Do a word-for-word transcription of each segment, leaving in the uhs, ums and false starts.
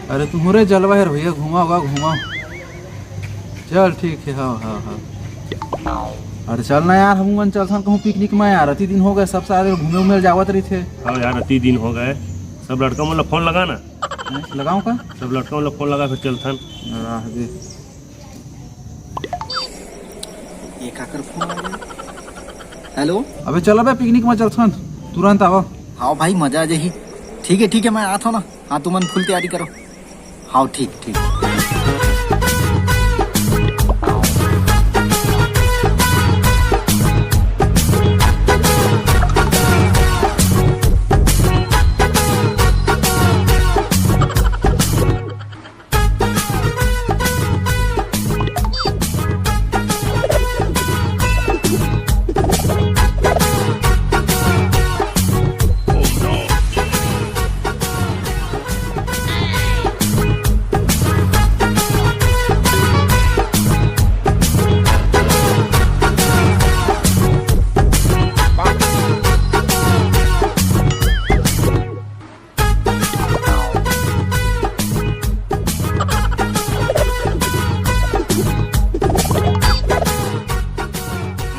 अरे तुहरे जलवा हे रे भैया, घुमाओ गा, घुमाओ। चल ठीक हे, हाँ, हाँ, हाँ। अरे चल ना यार, हमू मन चलथन कहूँ पिकनिक में यार, अति दिन हो गए, सब सारे घूमे उमे जावत रहिथे। हाँ यार, अति दिन हो गए, सब लड़का मन ला फोन लगा ना। हैं, लगाऊं का? सब लड़का मन ला फोन लगा, फिर चलथन। रह दे। ये काकर फोन आ गया? हेलो। अबे चल बे, पिकनिक में चलथन, तुरंत आवा। हाँ भाई, मजा आ जाही। ठीक है, ठीक है, मैं आत हूँ ना। हाँ, तुमन फुल तैयारी करो। हाँ, ठीक, ठीक।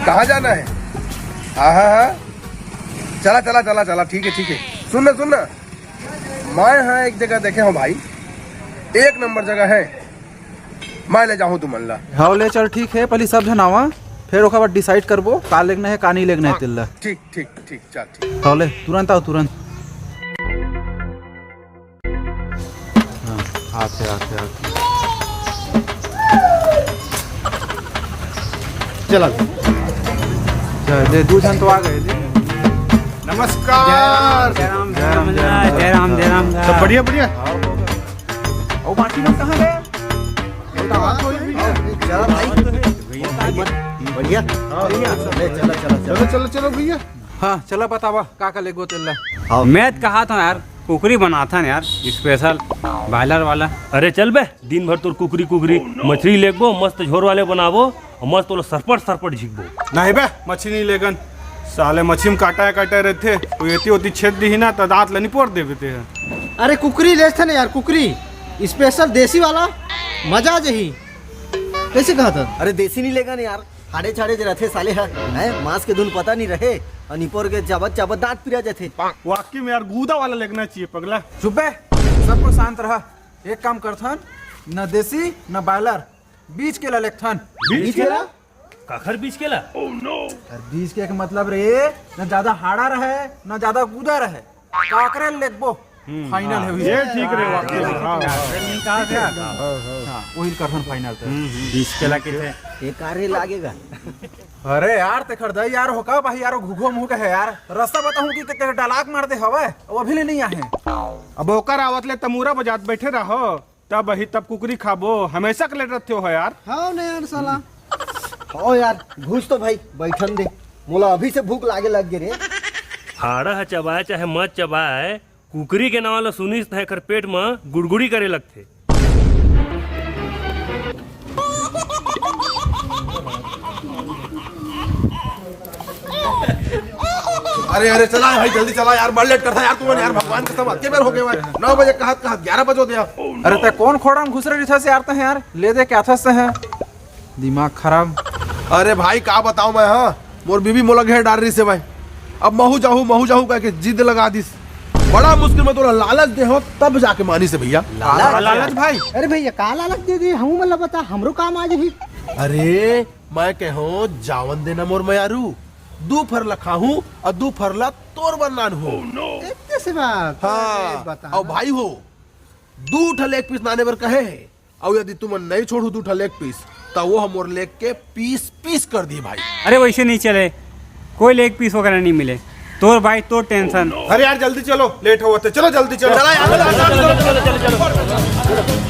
कहाँ जाना है? हाँ, हाँ, हाँ। चला, चला, चला, चला, ठीक है, ठीक है। सुन ना, सुन ना, मैं हाँ एक जगह देखे हूँ भाई, एक नंबर जगह है, मैं ले जाहूँ तुमन ला। हाँ, ले चल, ठीक है, पहले सब झन आवा, फिर ओकर बाद डिसाइड करबो का लेगना है, का नहीं लेगना है हाँ, तेला। ठीक, ठीक, ठीक, चल, ठीक। हाँ, ले, तुरंत आओ, तुरंत। हाँ, आते, आते, आते। चला। चल, दे, दू झन तो आ गए, दे। नमस्कार। जय राम, जय राम, जय राम, जय राम, जय राम। सब बढ़िया, बढ़िया? ओ, बाकी मन कहाँ गए? चला भाई। बढ़िया। हाँ। ले, चला, चला, चला। चलो, चलो, चलो भैया। हाँ, चला बतावा, का का लेगो तेला? हाँ। मैं तो कहा था यार, कुकरी बनाथन यार, स्पेशल बॉयलर वाला। अरे चल बे, दिन भर तोर कुकरी, कुकरी। मछली लेगबो, मस्त झोर वाले बनाबो, अउ मस्त ओला सरपट, सरपट झिकबो। नहीं बे, मछली नहीं लेगन। साले मछली में कांटा, कांटा रहथे, वो एती ओती छेद दिही ना, त दांत ल निपोर देबे ते ह। अरे कुकरी लेथन यार, कुकरी, स्पेशल देसी वाला, मजा आ जाही। कैसे कहा था? अरे देसी नहीं लेगन यार, हाड़े छाड़े जे रथे साले ह, हैं? मांस के धुन पता नहीं रहे, अउ निपोर के चाबत चाबत दांत पिरा जाथे। वाकई में यार, गूदा वाला लेगना चाहिए पगला। चुप बे, सबको शांत रहा। एक काम करथन, न देसी न बॉयलर, बीच के ला लेगथन। बीच के ला? काखर बीच के ला? अरे बीच के एक मतलब रे, न ज्यादा हाड़ा रहे, न ज्यादा गूदा रहे, काकरे लेगबो। हम्म, फाइनल हाँ, है ये भैया। ठीक रहे वाकई में। हाँ, हाँ। नहीं कहा क्या? हाँ, वही करथन फाइनल तो। हम्म, हम्म। बीच के ला के थे। ये कार्य लागेगा। अरे यार, तेखर दई यार हो का भाई यार, घुघुआ मुंह के है यार, रास्ता बताऊं कि तेरे डालाक मार दे हवे, वो अभी ले नहीं आहे। अब ओकर आवत ले तमूरा बजात बैठे रहो, तब ही तब कुकरी खाबो, हमेशा के लेट रखते हो यार। हाँ, नहीं यार साला। हो यार, घुस तो भाई, बैठन दे, मोला अभी से भूख लागे लग गे रे। हाड़ा ह चबाए चाहे मत चबाए, कुकरी के नाव ल सुनिस त एकर पेट म गुड़गुड़ी करे लगथे। अरे, अरे, चला भाई, जल्दी चला यार, बड़ लेट करता यार तुमन यार, भगवान कसम, अतके बेर हो गए भाई, नौ बजे कहत कहत ग्यारह बजो दे यार। अरे, ते कौन खोड़ा में घुस रही थस यार, ते यार ले दे क्या थस ते हैं? दिमाग खराब। अरे भाई, का बताऊं मैं, हाँ, मोर बीबी मोला घेर डार रही से भाई। अब महू जाहू, महू जाहू कह के जिद लगा दिस। बड़ा मुश्किल में तोला लालच दे हो, तब जाके मानिस हे भैया। लालच? लालच भाई? अरे भैया, का लालच दे दे, हमू मन ला बता, हमरो काम आ जाही। अरे, मैं कहो, जावन देना मोर मयारू, दू फर ला खाहूं अउ दू फर ला तोर बर लानहूं। इतने से बात? हाँ, अरे, बता अउ ना। भाई हो, दू ठा लेग पीस लाने बर कहे हे, अउ यदि तुमन नहीं छोड़हू दू ठा लेग पीस, त वो ह मोर लेग के पीस पीस कर दी भाई। अरे वैसे नहीं चले, कोई लेग पीस वगैरह नहीं मिले। तोर भाई तोर टेंशन। अरे यार जल्दी चलो, लेट होवत हे, चलो जल्दी चलो। चला यार, चलो, चलो, चलो, चलो, चलो, चलो।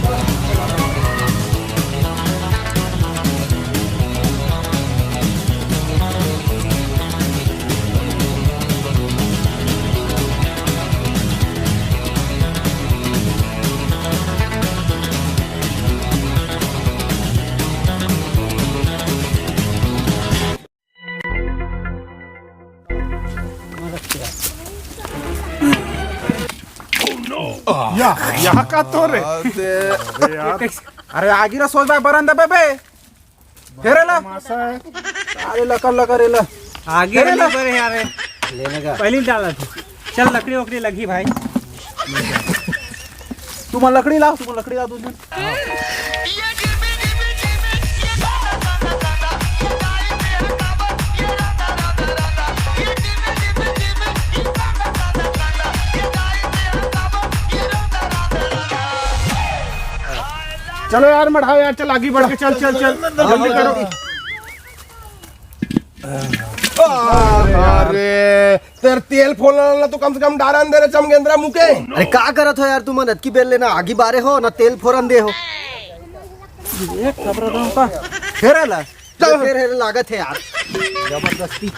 या, या का तो रे? अरे यार। अरे आगी ला सोच बा बरन दबे बे। हेरे ला। अरे लकर लकर रे ला। आगी हेरे ला। लकर यार। लेने का। पहली डाला तू। चल लकड़ी वकड़ी लगी भाई। तुम लकड़ी लाओ, तुम लकड़ी लाओ दो जन। चलो यार मढ़ाओ यार, चल आगे बढ़ के चल चल चल, जल्दी करो। अरे तेरे तेल फोड़न ला तो कम से कम डारन दे रे चमगेंद्रा मुके। अरे का करत हो यार तुमन, अतकी बेर ले ना आगी बारे हो ना तेल फोरन दे हो। एक खबर दो का। फेर आला। चल। फेर हेरे लागत है यार। जबरदस्ती।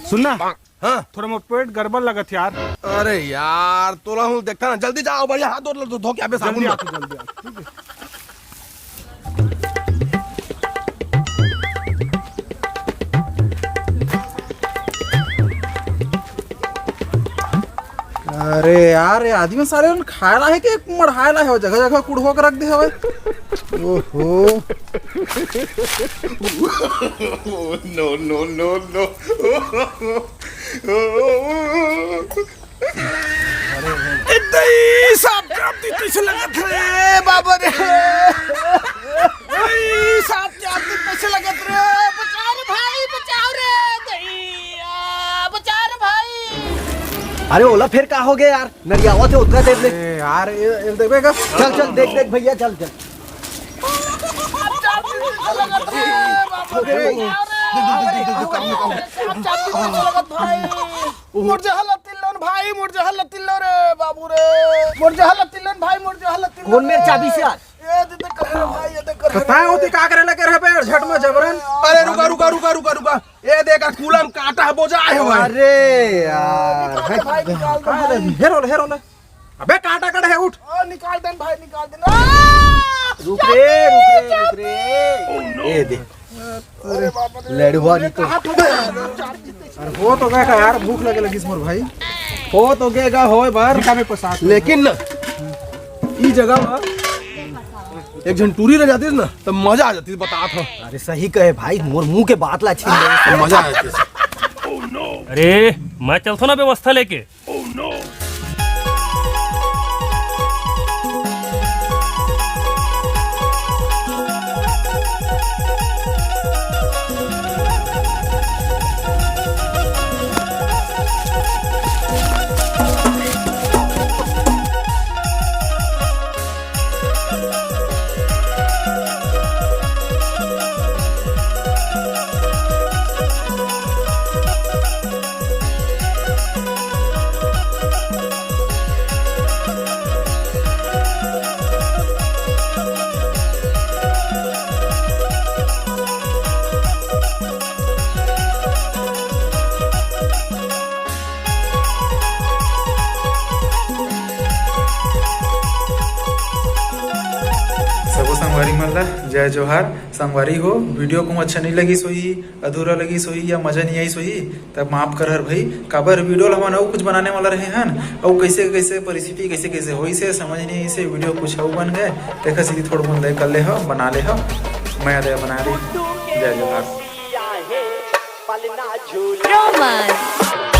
सुनना। हाँ। थोड़ा मोर पेट गड़बड़ लगत यार। अरे यार, तोला हूँ देखता ना, जल्दी जाओ, बढ़िया हाथ धो, धो, धो के आबे साबुन जल्दी में। आ तू, जल्दी आ। अरे यार, ये आदमी सारे मन खाए ला हे कि मढ़ाए ला हे? जगह जगह कुड़हो के रख दे हवे। ओहो। No, no, no, no। ए दई, सांप के आती कैसे लगत रे, बाबा रे। दई, सांप के आती कैसे लगत रे? बचाओ रे भाई, बचाओ रे, दई, आ, बचाओ रे भाई। अरे ओला, फेर का हो गया यार? नरियावत हे उतना देर ले। ए यार, ए, ए, देखबे का? चल, चल, देख, देख भैया, चल, चल। मोर जहल तिल्लोन भाई, मोर जहल तिल्लोन रे बाबू रे। मोर जहल तिल्लोन भाई, मोर जहल तिल्लोन। कौन मेर चाबी से यार? ये दे दे कर रे भाई, ये दे कर रे। पता है होती का करे लगे रहे बे झट में जबरन। अरे रुका, रुका, रुका, रुका, रुका। ये देख, आ कूलम काटा बोजा है भाई। अरे यार। निकाल दे भाई, निकाल दे भाई। हेरो ले, हेरो ले। अबे काटा कट है, उठ। ओ, निकाल देन भाई, निकाल देन। आ! रुक रे, रुक रे, रुक रे। ये दे। अरे बाप रे। लड़ुआ नहीं तो। कहाँ पे? अरे हो तो गया का यार, भूख लगे लगी मोर भाई। हो तो गया का होए बार। लेकिन ना, ई जगह में एक झन टूरी रह जाती ना, तो मजा आ जाती, बता था। अरे सही कहे भाई, मोर मुंह के बात ला छीन ले। मजा आ जाती। अरे मैं चलथो ना व्यवस्था लेके। सबो संगवारी मन ला जय जोहार। संगवारी हो, वीडियो कहूँ अच्छा नहीं लगिस होही, अधूरा लगिस होही या मजा नहीं आइस होही, तब माफ कर हर भाई। काबर वीडियो ला हमन अउ कुछ बनाने वाला रहे हन, अउ कैसे कैसे परिस्थिति कैसे कैसे होइस हे, समझ नहीं आइस हे, वीडियो कुछ अउ बन गए, तेखर सेती थोड़ा बहुत देख कर ले हो, बना ले हो। मैं अदय बना रही। जय जोहार। Roman।